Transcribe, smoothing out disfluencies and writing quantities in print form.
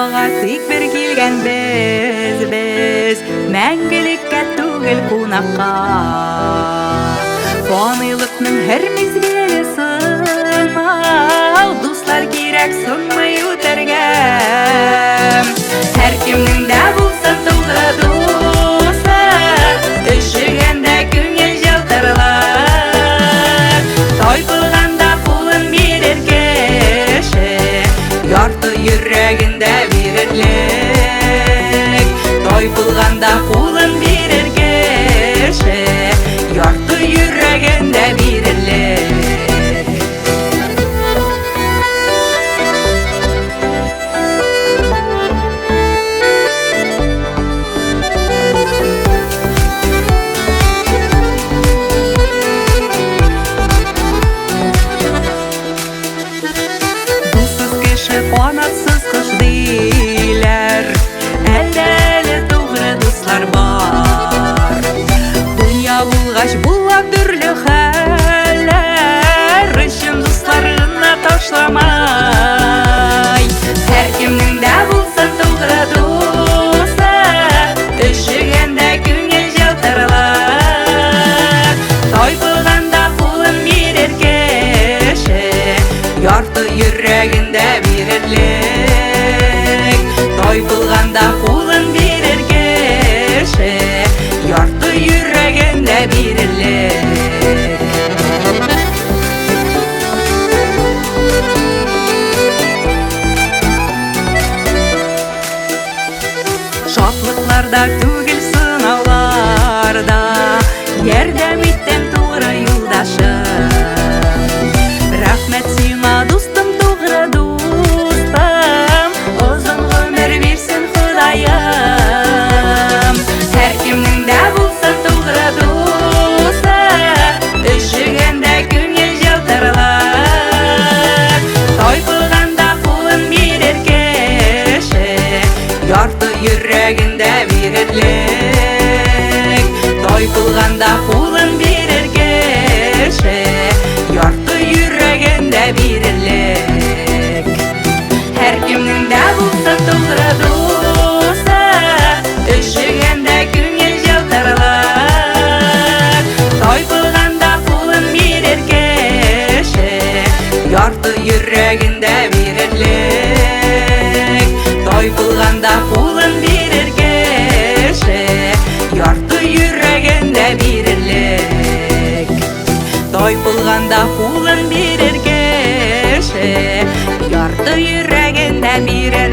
Дөньяга тик бер килгәнбез без, мәңгелеккә түгел кунакка. Фанилыкның һәр мизгеле сынау, дуслар кирәк сынмый үтәргә. Һәркемнең дә булсын тугры дусы, өшегәндә күңел җылтырлар. Тайпылганда кулын бирер кеше, ярты йөрәген дә бирерлек. Тайпылганда кулын бирер кеше, ярты йөрәген дә бирерлек. Дуссыз кеше канатсыз кош диләр, әллә әле тугры дуслар бар. Дөнья булгач була төрле хәлләр, өчен дуслар гына ташламай. Һәркемнең дә булсын тугры дусы, өшегәндә күңел җылтырлар. Тайпылганда кулын бирер кеше, ярты йөрәген дә бирерлек. Тайпылганда кулын бирер кеше, ярты йөрәген дә бирерлек. Шатлыкларда түгел сынауларда, ярдәм иттең тугры юлдашым. Рәхмәт сиңа, дустым, тугры дустым, озын гомер бирсен Ходаем. Һәркемнең дә булсын тугры дусы, өшегәндә күңел җылтырлар. Тайпылганда кулын бирер кеше, ярты йөрәген дә бирерлек. Тайпылганда кулын бирер кеше, ярты йөрәген дә бирерлек. Һәркемнең дә булсын тугры дусы, өшегәндә күңел җылтырлар. Тайпылганда кулын бирер кеше, ярты йөрәген дә бирерлек. Тайпылганда кулын бирер кеше, ярты йөрәген дә бирерлек. Тайпылганда кулын бирер кеше, ярты йөрәген дә бирерлек.